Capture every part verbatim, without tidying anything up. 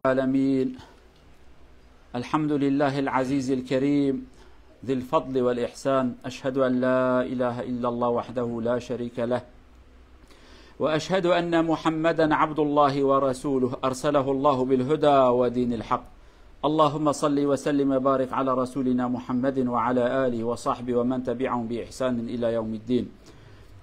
العالمين. الحمد لله العزيز الكريم ذي الفضل والإحسان. أشهد أن لا إله إلا الله وحده لا شريك له، وأشهد أن محمدا عبد الله ورسوله أرسله الله بالهدى ودين الحق. اللهم صل وسلم وبارك على رسولنا محمد وعلى آله وصحبه ومن تبعهم بإحسان إلى يوم الدين.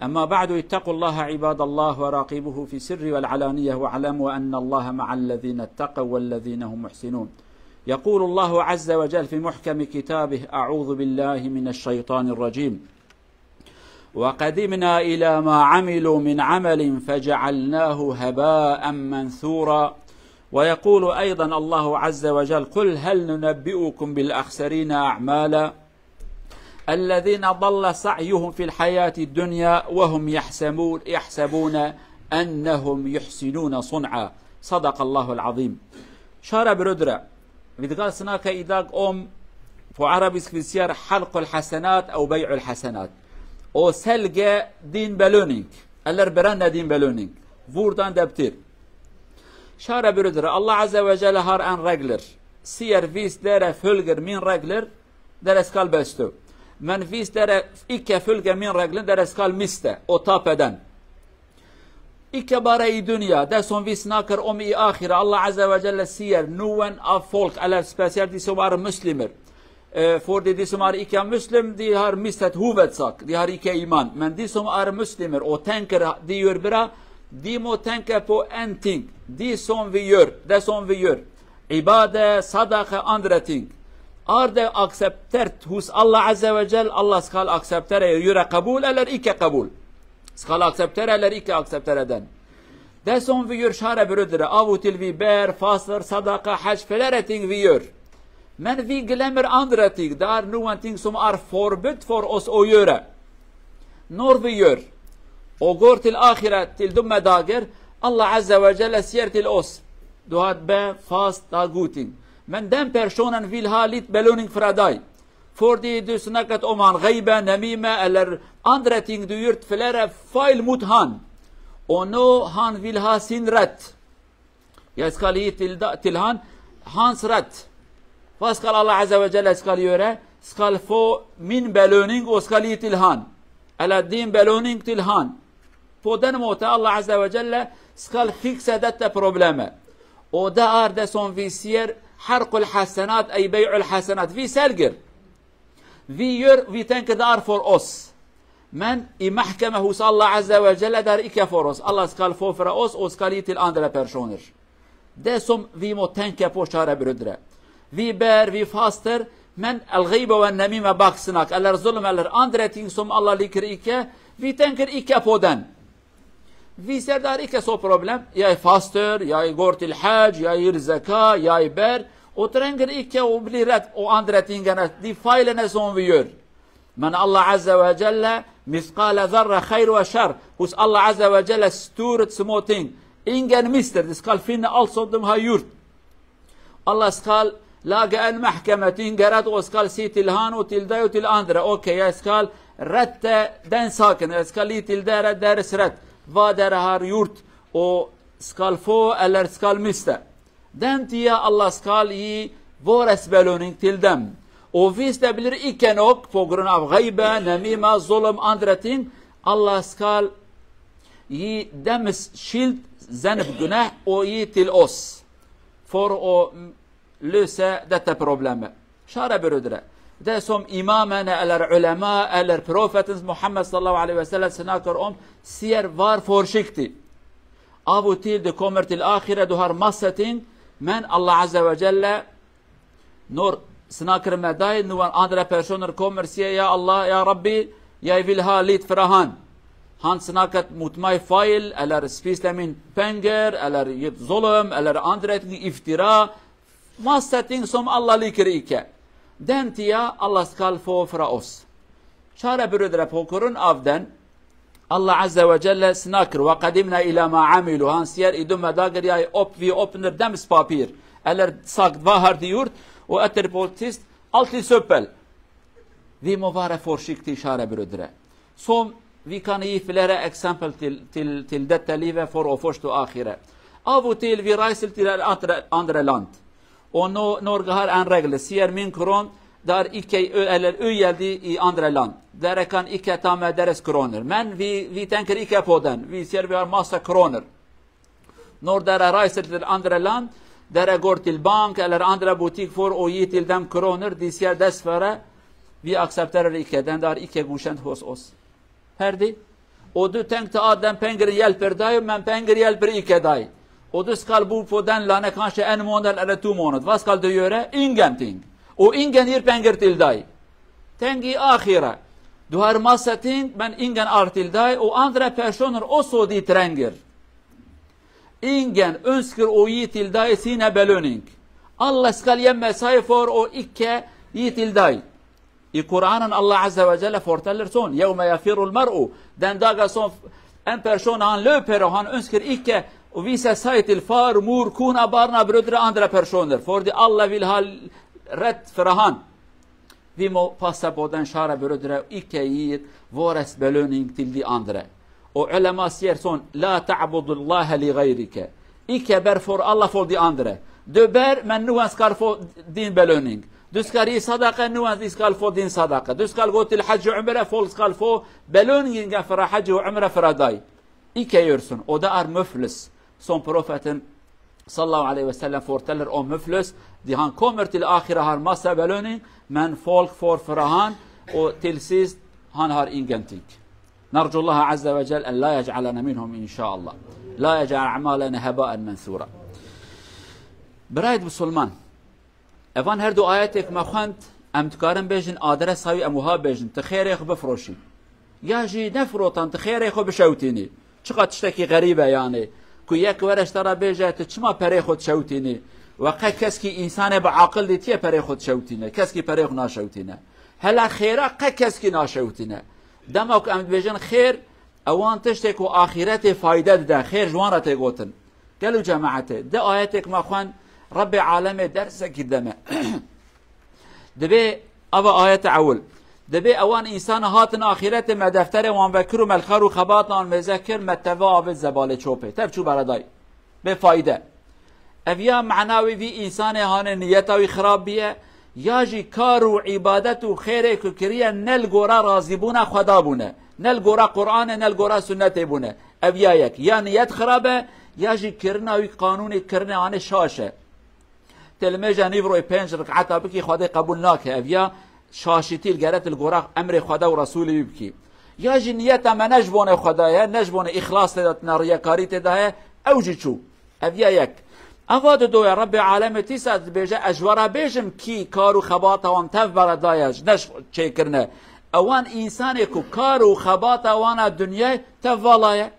أما بعد، اتقوا الله عباد الله وراقبوه في السر والعلانية، واعلموا أن الله مع الذين اتقوا والذين هم محسنون. يقول الله عز وجل في محكم كتابه: أعوذ بالله من الشيطان الرجيم. وقدمنا إلى ما عملوا من عمل فجعلناه هباء منثورا. ويقول أيضا الله عز وجل: قل هل ننبئكم بالأخسرين أعمالا الذين ضل سعيهم في الحياة الدنيا وهم يحسبون، يحسبون أنهم يحسنون صنعا. صدق الله العظيم. Şara birodira. Vidgal sinaka idag om po Arabisk visiyar halqul hasenat ew bey'ul hasenat. O selge din beloning. Eller beranne din beloning. Vurdan debtir. Şara birodira. Allah Azze ve Celle har en regler. Siyer vis dere fölger min regler. Dere skal besto. Men vis dere ikke fölger min regler dere skal miste. O tapeden. Ikke bara i dünya, de son vis nakir om i ahire. Allah Azze ve Celle siyer, nuwen a folk, elef spesiyal di somar muslimir. E, for di di somar ikke muslim, di har mistet huvet sak, di har ikke iman. Men di somar muslimir, o tenker di yör bira, di mo tenke po en ting, di son vi yör, de son vi yör. İbade, sadaka, andre ting. Arde akseptert hus Allah Azze ve Celle, Allah skal akseptere yöre kabul, eller ikke kabul. Skal akseptere, eller ikke akseptere den. De son vi yör şare birodire, avutil vi ber, faster, sadaka, hac, felere ting vi yör. Men vi glemir andre ting, dar nuwen ting som ar forbid for os o yöre. Nor vi yör. O gor til ahiret, til dumme dagir, Allah Azze ve Celle siyer til os. Duhat be, fast, da guting. Men dem personen vil ha lit beloning fraday. For di du snacket om han geybe, nemîme, eller andre ting du yurt flere fail mut han. O no han vil ha sin ret. Ya skal yi til da, til han, han sret. Va skal Allah Azze ve Celle skal yöre, skal fo min beloning o skal yi til han. Ela din beloning til han. Po den mote Allah Azze ve Celle skal fikse dette probleme. O de ar de son vi siyer harqul hasenat ey bey'ul hasenat vi selgir. Vi yör, vi tenke dar for os. Men i mahkeme hus Allah Azze ve Celle dar ikke for os. Allah skal fo fra os, o skal yi til andre personer. De som vi mo tenke po şare birodire. Vi ber, vi faster, men el gıybe ve nemime bak sinak. Eller zulm, eller andre ting som Allah likir ikke, vi tenker ikke po den. Vi serdar ikke so problem, yay faster, yay gortil hac, yay ir zeka, yay ber, o trenger ikke o bli ret, o andre tingene, di faile ne son vi yör. Men Allah Azze ve Celle, miskale zerre xeyr ve şer, hus Allah Azze ve Celle stur et smoting, ingen mister, di skal finne also dum ha yurt. Allah skal lage el mahkeme, tin geret o skal si til han o til day o til andre. Okey, ya skal rette den sakin, ya skal yi til dere deris ret. Va dere har yurt o skal fo eller skal miste. Den tiya Allah skal yi vores beloning til dem. O viste bilir ikenok, pogrun av gaybe, nemime, zulüm, andre ting. Allah skal yi demis şild zenib güneh o yi til os. For o löse dette probleme. Şare bürüdüre. De som imamene eller ulema eller profetins Muhammed sallallahu aleyhi ve sellem senakar om siyer var forşikti. Avu til de komer til ahire duhar massetin men Allah Azze ve Celle nor senakir medayê nuwan andre personer komer siye ya Allah, ya Rabbi, ya vil ha lit frahan. Han senaket mutmay fail, eller spistemin penger, eller yit zulüm, eller andre iftira, Massetin som Allah likir ike. Den tiya Allah skal fo fra os. Şare bürüdre pokurun avden. Allah Azze ve Celle snakir. Ve qedimna ila ma amilu. Han siyer idum me dagir yay op vi opnir dems papir. Eller sagt vahar di yurt. O etir poltist alti söpel. Vi movare forşik ti şare bürüdre. Som vi kan yi filere example til, til, til de telive for ofoştu ahire. Av û til wie reißelt ihr andere, andere Land. Und no, norgehar en Regel, sie min Kron, dar ikke ö-, eller üyeldi i andere Land. Derekan ikke tame deres Kroner. Men wie, wie denken ikke på den. Wie sehr wir Masse Kroner. Nor dere reißelt ihr andere Land, dere gor til Bank, eller andere Boutique vor o yi til dem Kroner, die sehr des wäre, wie akzepterer ikke, den dar ikke guschent hos os. Herdi? O du tenk te a den pengir yel per day, men pengir yel per ikke day. O du skal bu po den lane kanske en månad eller to månad. Vad skal du göra? Ingenting. O ingen ir pengir til day. Tengi ahira. Du har massa ting, men ingen ar til day. O andre personer o so di trenger. Ingen önsker o yi til day sine belöning. Alla skal yem mesai for o ikke yi til day. I Kur'anen Allah Azze ve Celle forteller son, "Yevme yefirul mer'u", den daga son en persona han löper han önsker ikke, u vise saitil far mur kuna barna brödre andre personer. For di Allah vil hal ret frahan. Vi mo passa boden şara brödre ikke yir vores belöning til di andre. O ulema sier son, "La ta'budullaha li gayrike." Ikke ber for Allah for di andre. Dö ber men nuwen skal for din belöning. Du skal yi sadaka, nuwen di skal fo din sadaka. Du skal go til hecc û umre, fol skal fo belöning inge fira hecc û umre fira day. Ikke yörsün. O da ar müflis. Son profetin sallallahu aleyhi ve sellem forteller o müflis. Di han komer til ahire har massa belöning, men folk for fira han o til sist han har ingenting. نرجو الله عز وجل أن لا يجعلنا منهم إن شاء الله. لا يجعل أعمالنا هباء منثورا. Birayet Musulman, evan her du ayetê ku me xwend, em dikarin bêjin adresa wî, em wiha bêjin, tu xêrê xwe bifroşî. Ya jî nefrotan, tu xêrê xwe bişewtînî. Çiqa tiştekî xerîb e yanê. Ku yek were ji te re bêje, tu çima perê xwe dişewtînî? We qe keskî însanê bi aqil dîtiye perê xwe dişewtîne. Keskî perê xwe naşewtîne. Hela xêra qe keskî naşewtîne. Dema ku em dibêjin xêr, ewan tiştê ku axîretê fayde dide, xêr ji wan re tê gotin. Gelo cemaetê, di ayetêk me xwend, Rebbê alemê dersekî deme. Dibê, ava ayete ewil. Dibê ewan însana hatin axîretê me defterê wan vekir û me li xer û xebatan mêze kir, me teve avêt zebalê çopê. Tev çû beredayî. Bê fayde. Ev ya mena wî vî însanê hanê niyeta wî xirab biye, ya jî kar û îbadet û xêrê ku kiriye ne li gora razîbûna Xweda bûne, ne li gora Qur'anê, ne li gora sunnetê bûne. Ev ya yek. Ya niyet xirab e, ya jî kirina wî qanûnê kirine hanê şaş e. Te li mêja nîvroyê pênc riketa bikî, Xwedê qebûl nake. Ev ya şaşîtî li gere tu li gora emrê Xweda û Resûlê wî bikî. Ya jî niyeta me ne ji bonê Xweda ye, ne ji bonê îxlas tê de tune, riyekarî tê de heye, ew jî çû. Ev ya yek. Eva dido ye, Rebbê alemê tîsa dibêje, ez ji we re bêjim kî kar û xebata wan tev beredaye, ji ne çêkirine. Ewan însanê ku kar û xebata wana dinyayê tev vala ye.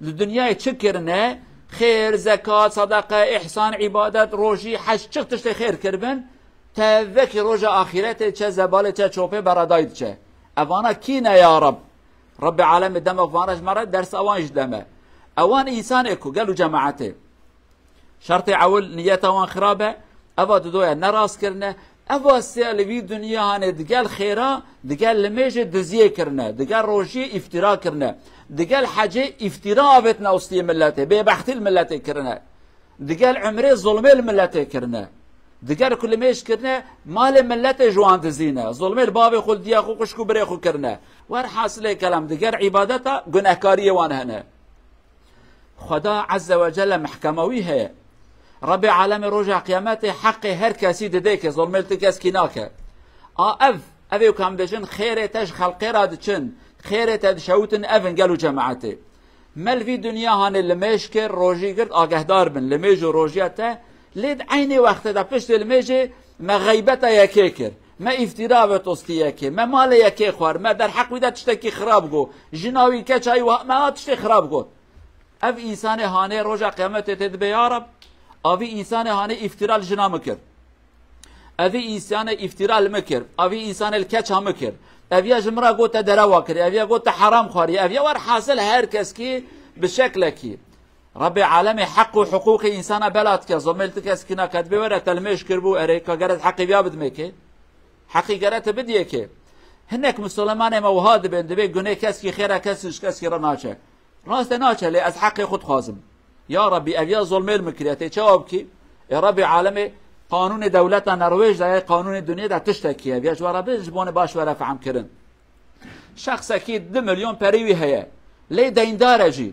Li dinyayê çi kirine? Xêr, zekat, sedeqe, îhsan, îbadet, rojî, hec, çi tiştê xêr kiribin? Tevekî roja axîretê çe zebalê çe çopê beredayî diçe. Evana kî ne ya Reb? Rebbê alemê dema vana ji me re dersa wan jî deme. Ewan însanê ku, gelo cemaetê. Şertê ewil niyeta wan xirab e, eva didoya ne rast kirine, eva sê li vî dinya hanê digel xêra, digel limêjê diziyê kirine, digel rojiyê îftira kirine, digel hecê îftira avêtine ustiyê miletê, bêbextî li miletê kirine, digel umrê zulmê li miletê kirine, digel ku limêj kirine, malê miletê ji wan dizîne, zulmê li bavê xwe, diya xwe, xwişk û birê xwe kirine. Werhasilê kelam, digel îbadeta gunehkariyê wan hene. Xweda Azze ve Celle mehkema wî heye. Rebbê alemê roja qiyametê heqê her kesî didê ke, zolmê li ti keskî nake. A ev, ev ê ku em dibêjin, xêrê te ji xelqê re diçin, xêrê te dişewtin, ev in gelo cemaetê. Me li vî dinya hanê limêj kir, rojî girt, agehdar bin, limêj û rojiya te, lê di eynê wextê de piştê limêjê me xeybeta yekê kir. Me îftira ve tostî yekê, me malê yekê xwar, me derheq wî de tiştekî xirab got, jina wî, keça wî, me ha tiştê xirab got. Ev însanê hanê roja qiyametê tê dibê, ya Reb, a vî însanê hanê îftira li jina min kir. Ev vî însanê îftira li min kir. A vî însanê li keça min kir. Ev ya ji min re got te derewa kiriye. Ev ya got te heram xwariye. Ev ya werhasil her keskî bi şeklekî. Rebbê alemê heq û hiqûqê însana bela dike. Zilmê li ti keskî nake. Dibê were te limêj kiribû, erê ka gere heqê viya bidimê kê. Heqî gere te bidiyê kê. Hinek misilmanê me wiha dibên, dibê gunê keskî xêra keskî ji keskî re naçe. Rast e, naçe, lê ez heqê xwe dixwazim. Ya Rebî, ev ya zolmê li min kiriye, tê çawa bikî? Ê Rebî alemê, qanûnê dewleta Norwêj de ye, qanûnê dinyê de tiştekî ye. Ev ya ji we re bin, ji bo ne baş were fehm kirin. Şexsekî du milyon perî wî heye. Lê deyndar e jî.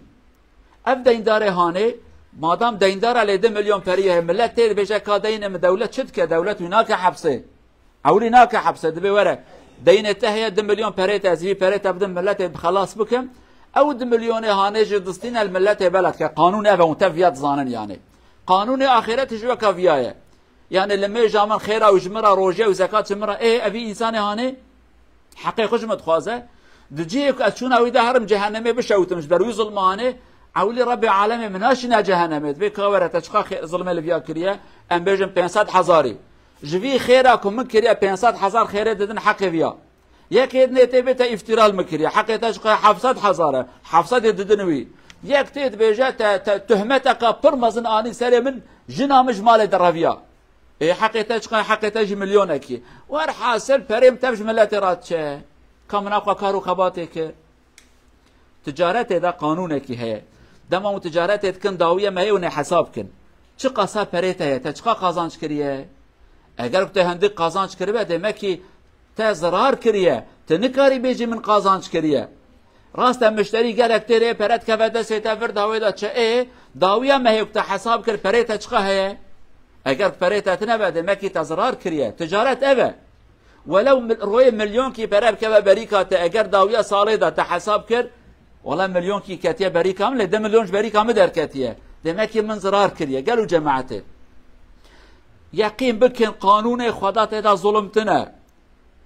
Ev deyndarê hanê, madam deyndar e lê du milyon perî heye, millet tê dibêje ka deyne min, dewlet çi dike? Dewlet wî nake hepsê. Ewilî nake hepse, dibê were. Deynê te heye, du milyon perê te, ez vî perê te bidim, milletê bi xelas bikim. Ew du milyonê hanê jî distîne li milletê bela dike. Qanûn ev e, hûn tev viya dizanin yanê. Qanûnê axîretê jî weka viya ye. Yanê li mêja min xêra û ji min re, rojê û zekat ji min re. Ê, evî însanê hanê heqê xwe ji min dixwaze. Di cihê ku ez çûna wî de herim cehennemê bişewitim ji ber wî zilma hanê, ewilî Rebbê alemê min naşîne cehennemê. Dibê ka were te çiqa xê-, zilmê li viya kiriye? Em bêjin pênc sed hezarî. Ji vî xêra ku min kiriye, pênc sed hezar xêrê didin heqê viya. Yekê dinê tê bê te îftîra li min kiriye. Heqê te ji qey heft sed hezar e. Heft sedê didin wî. Yek tê dibêje te, te tuhmeteka pir mezin anî serê min, jina min ji malê dereviya. Ê heqê te çiqa, heqê te jî milyonekî. Werhasil perê min tev ji miletê re diçe. Ka min axwe kar û xebatê kir. Ticaretê de qanûnekî heye. Dema hûn ticaretê dikin, dawiye me heye, hûn ê hesab kin. Çiqasa perê te ye, te çiqa qazanç kiriye? Eger ku te hindik qazanç kiribe, demekî te zirar kiriye. Te nikarî bêjî min qazanç kiriye. Rast e, mişterî gelek têrê pere dikeve destê te, vir dawê de çi ê, dawiya me heye ku te hesab kir, perê te çiqa heye? Eger perê te tine be, demekî te zirar kiriye. Ticaret ev e. Welew mil-, royê milyonkî pere bikeve berîka te, eger dawiya salê de te hesab kir, wela milyonkî ketiye berîka min, lê du milyon ji berîka min derketiye. Demekî min zirar kiriye. Gelo cemaetê, yeqîn bikin, qanûnê Xweda tê de zulm tine.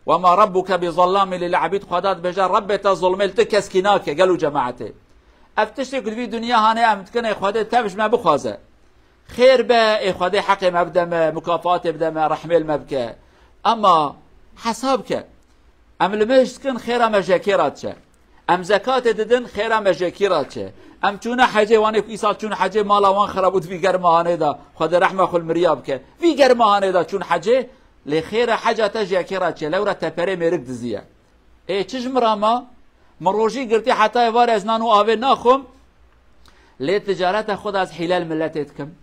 "Wema Rabbuke bi zellami lil abîd", Xweda dibêje, Rebbê te zulmê li ti keskî nake, gelo cemaetê. Ev tiştê ku di vî dinya hanê em dikin, ê Xwedê tev ji me bixwaze. Xêr be, ê Xwedê heqê me bide me, mukafatê bide me, rehmê li me bike. Ema hesab ke. Em li mêj dikin, xêra me ji yekê re diçe. Em zekatê didin, xêra me ji yekî re diçe. Em çûne hecê, wanê ku îsal çûn hecê, mala wan xirab û di vî germa hanê de, Xwedê rehma xwe li miriya bike. Vî germa hanê de çûn hecê, lê xêra heca te ji yekê re diçe. Lewra te perê mêrik diziye. Ê, çi ji min re ma? Min rojî girtî heta êvarê ez nan û avê naxwim. Lê ticareta xwe de ez hîle li miletê dikim.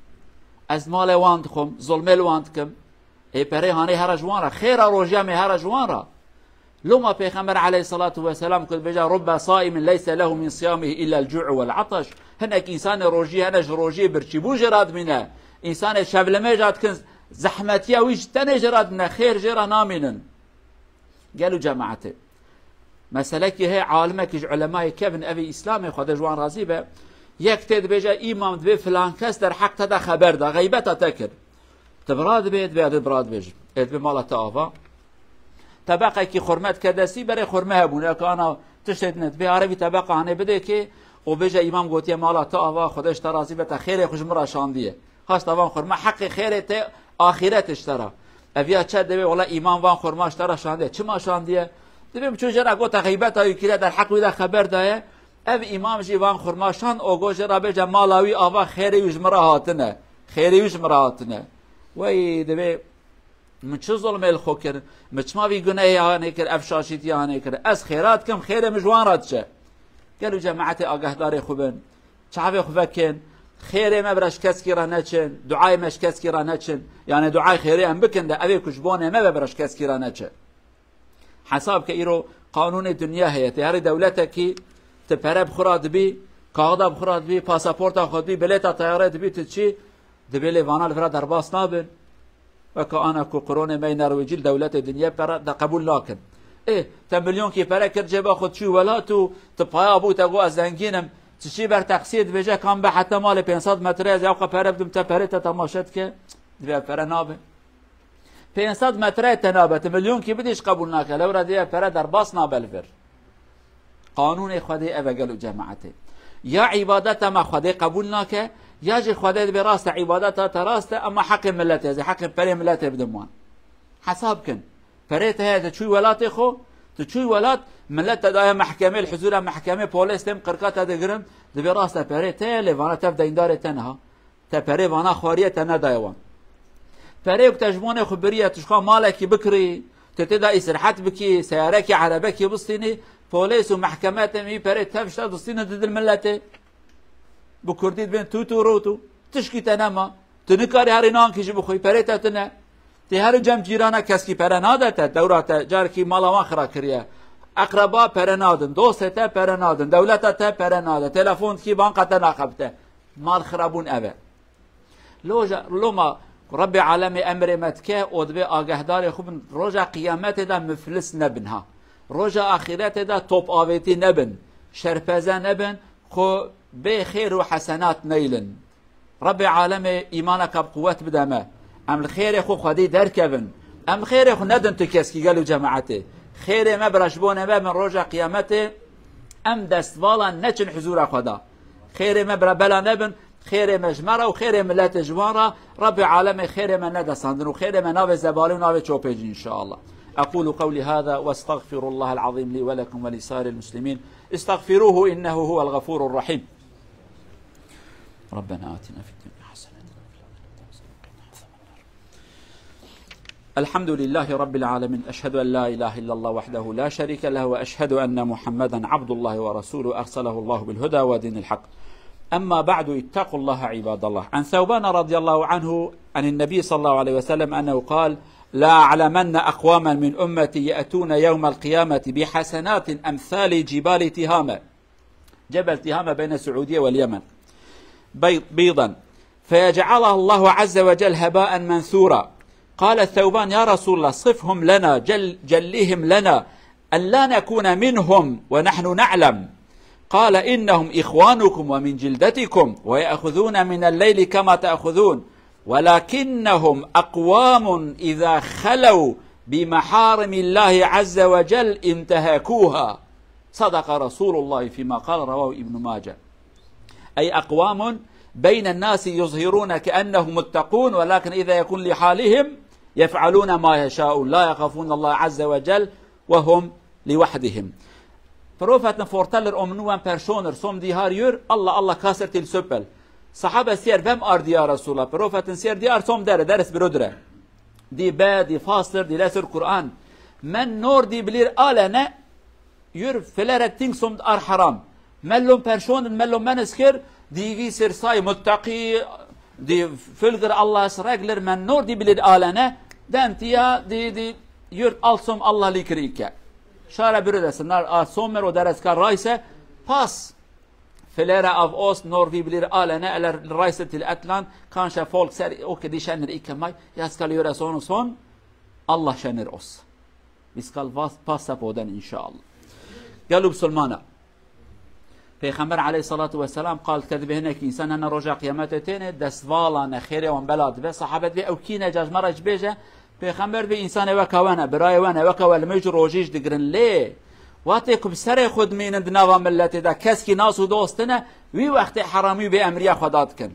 Ez malê wan dixwim, zulmê li wan dikim. Ê, perê hanê here ji wan re. Xêra rojiya me here ji wan re. Loma Pêxember aleyhissalatu vesselam ku dibêje, "Rubbe saimin leyse lehu min siyamihi illa el-cu'u vel-ataş." Hinek însanê rojiyê hene ji rojiyê birçîbûn jê re dimîne. Însanê şevlemêja dikin, zehmetiya wî ji tenê jê re dimîne, xêr jê re namînin. Gelo cemaetê. Meselekî heye, alimekî ji ulemayê kevin, evî Îslamê, Xwedê ji wan razî be. Yek tê dibêje, "Îmam, dibê filan kes derheq te de xeber da, xeybeta te kir." Tu bi ra dibê, dibê, dibê bi ra dibêjin. Ê dibê mala te ava. Tebeqekî xurme dike destî, berê xurme hebûn. Eke ana tiştê din e, dibê arevî tebeqa hanê bidê kê û bêje, "Îmam gotiye mala te ava, Xwedê ji te razî be, te xêrê xwe ji min re şandiye." Haşta van xurma, heqê xêrê te axîretê ji te re. Ev ya çi dibê, wela îmam van xurma ji te re şandiye. Çima şandiye? Dibê min çû jê re gota xeybeta wî kiriye, derheq wî de xeber daye. Ev îmam jî van xurma şand û got jê re bêje mala wî ava, xêrê wî ji min re hatine. Xêrê wî ji min re hatine. Wey, dibê min çi zulmê li xwe kir? Min çima vî gunehê hanê kir, ev şaşîtiya hanê kir? Ez xêra dikim, xêrê min ji wan re diçe. Gelo cemaetê agahdarê xwe bin. Çavê xwe vekin. Xêrê me bira ji keskî re neçin. Duayê me ji keskî re neçin. Yani duayê xêrê em bikin de evê ku ji bonê me be bira ji keskî re neçe. Hesab ke îro qanûnê dinya heye. Tê herî dewletekî ti pere bi xwe re dibî, kaxida bi xwe re dibî, pasaporta xwe dibî, bilêta teyarê dibî, tu çi? Dibê lê vana li vira derbas nabin. Weke ana ku qironê me yê Norwêcî li dewletê dinyê pere de qebûl nakin. Ê, te milyonkî pere kir cêba xwe, çû welat û tu paya bû, te got ez zengîn im. Çiçî ber teqsiyê dibêje, kam be heta malê pênc sed metre, ez ewqe pere bidim te, perê te temaşe dike. Dibê pere nabe. Pênc sed metre te nabe, tu milyonkî bidî, ji qebûl nake. Lewra dibê pere derbas nabe li vir. Qanûnê Xwedê ev e, gelo cemaetê. Ya îbadeta me Xwedê qebûl nake, ya jî Xwedê dibê rast e, îbadeta te rast e, ema heqê miletê, ez ê heqê perê miletê bidim wan. Hesab kin. Perê te heye, tu çûyî welatê xwe, tu çûyî welat, milet te daye mehkemê, li hizûra mehkemê, polês tên qirka te digirin, dibê rast e, perê te ye, lê vana tev deyndarê te niha. Te perê vana xwariye te nedaye wan. Perê ku te ji bonê xwe biriye, tu ji xwe malekî bikirî, tu tê de îstirhet bikî, seyarekî, erebekî bistînî, polês û mehkeme tên wî perê tev ji te distînin didin miletê. Bi kurdî dibên tût û rût û tişkî te nema. Tu nikarî herî nankî jî bixwî, perê te tune. Tê herin cem cîrana, keskî pere nade te, dewra te, carekî mala wan xira kiriye. Eqreba pere nadin, dostê te pere nadin, dewleta te pere nade, telefon dikî, banka te naxebite. Mal xirabûn ev e. Loja, loma Rebbê alemê emrê me dike, û divê agehdarê xwe bin, roja qiyametê de miflis nebin ha. Roja axîretê de top avêtî nebin, şerpeze nebin, xwe bê xêr û hesenat neylin. Rebbê alemê îmaneka bi quwet bide me. Em li xêrê xwe xwedî derkevin. Em xêrê xwe nedin tu keskî, gel û cemaetê. Xêrê me bira ji bo nebe min roja qiyametê em destvala neçin huzûra xwe da. Xêrê me bira bela nebin, xêrê me ji me re û xêrê miletê ji wan re. Rebbê alemê xêrê me nede sandin û xêrê me navê zebalê û navê çopê jî, inşallah. أقول قولي هذا وأستغفر الله العظيم لي ولكم ولسائر المسلمين. استغفروه إنه هو الغفور الرحيم. ربنا آتنا في الدنيا حسنة وفي الآخرة حسنة وقنا عذاب النار. الحمد لله رب العالمين. أشهد أن لا إله إلا الله وحده لا شريك له، وأشهد أن محمدا عبد الله ورسوله أرسله الله بالهدى ودين الحق. أما بعد، اتقوا الله عباد الله. عن ثوبان رضي الله عنه عن النبي صلى الله عليه وسلم أنه قال: لا أعلمن أقواما من أمتي يأتون يوم القيامة بحسنات أمثال جبال تهامة. جبل تهامة بين السعودية واليمن. بيض-، بيضا، فيجعلها الله عز وجل هباء منثورا. قال ثوبان: يا رسول الله، صفهم لنا، جل-، جلهم لنا، أن لا نكون منهم ونحن نعلم. قال: إنهم إخوانكم ومن جلدتكم، ويأخذون من الليل كما تأخذون، ولكنهم أقوام إذا خلوا بمحارم الله عز وجل انتهكوها. صدق رسول الله فيما قال، رواه ابن ماجه. أي أقوام بين الناس يظهرون كأنهم متقون، ولكن إذا يكون لحالهم يفعلون ما يشاءون، لا يخافون الله عز وجل وهم لوحدهم. Profeten forteller om nu en personer som de har gjør: Allah, Allah, kaster til søppel. Sahabe sier: Hvem er de, ya Resulallah? Profeten sier: De er som dere, deres brødre. De ber, de faster, de leser Kur'an. Men når de blir alene, gjør flere ting som er haram. Mellom personen, mellom mennesker, de viser seg muttaqi, de følger Allahs regler, men når de blir alene, den tida de, de gjør alt som Allah liker ikke. Kjære brødre, når er sommer og dere skal reise, pass. Flere av oss, når vi blir alene eller reiser til et land, kanskje folk ser: Ok, de kjenner ikke meg, jeg skal gjøre sånn og sånn. Allah kjenner oss. Vi skal pas-, passe på den, inşallah. Gel û bisilmana. Pêxember aleyhissalatu vesselam qal kir, divê hinek însan hene roja qiyametê têne, destvala ne, xêrê wan bela dibe. Sahabe divê ew kî ne, ca ji me re jî bêje. Pêxember divê însanê weka we ne, birayê we ne, weka we li mij rojî jî digirin. Lê watê ku bi serê xwe dimînin di nava miletê de, keskî nas û dost tine, wî wextê heramî û bêemriya xwe da dikin.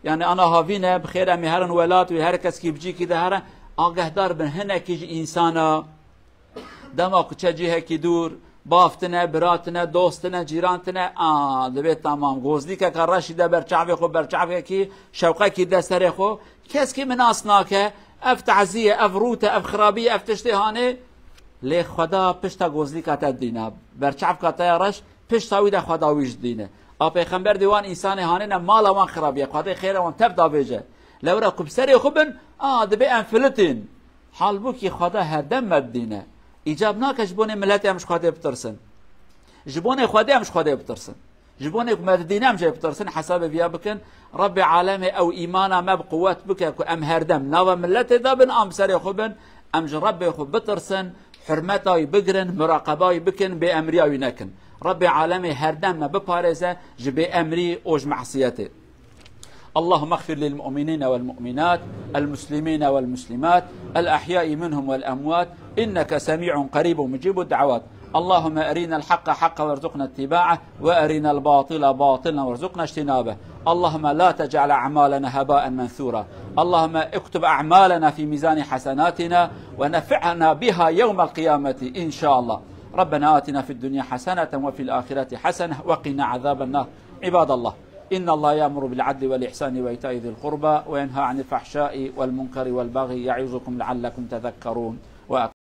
Yani ana havî ne, bi xêr em ê herin welat wê, her kes kî bi cîkî de here, agehdar bin hinekî ji însana. Dema ku çe cihekî dûr, bav tine, bira tine, dost tine, cîran tine, a, divê tamam. Gozlîkeke reşî de ber çavê xwe, ber çavekî şewqekî de serê xwe. Kes kî min nas nake, ev tazî ye, ev rût e, ev xirabî ye, ev tiştê hanê. Lê Xweda pişta gozlîka te dîna, berçavka te ya reş, pişta wî de Xweda wî jî dîne. A pêxember dê wan însanê hanê ne mala wan xirabiye, Xwedê xêra wan tev davêje. Lewra ku bi serê xwe bin, a, dibê em filitîn. Halbûkî Xweda herdem me didîne. Îcab nake ji bonê miletê em ji Xwedê bitirsin. Ji bonê Xwedê em ji Xwedê bitirsin. Ji bonê ku me didîne em jê bitirsin, hesabê viya bikin. Rebbê alemê ew îmana me bi quwet bike ku em herdem nava miletê de bin, an bi serê xwe bin, em ji Rebbê xwe bitirsin, hurmeta wî bigirin, muraqeba wî bikin, bêemriya wî nekin. Rebbê alemê herdem me biparêze ji bêemrî û ji mesiyetê. اللهم اغفر للمؤمنين والمؤمنات، المسلمين والمسلمات، الأحياء منهم والأموات، إنك سميع قريب مجيب الدعوات. اللهم أرنا الحق حقا وارزقنا اتباعه، وأرنا الباطل باطلا وارزقنا اجتنابه. اللهم لا تجعل أعمالنا هباء منثورا. اللهم اكتب أعمالنا في ميزان حسناتنا ونفعنا بها يوم القيامة إن شاء الله. ربنا آتنا في الدنيا حسنة وفي الآخرة حسنة وقنا عذاب النار. عباد الله، إن الله يأمر بالعدل والإحسان وإيتاء ذي القربى وينهى عن الفحشاء والمنكر والبغي يعظكم لعلكم تذكرون. وأقم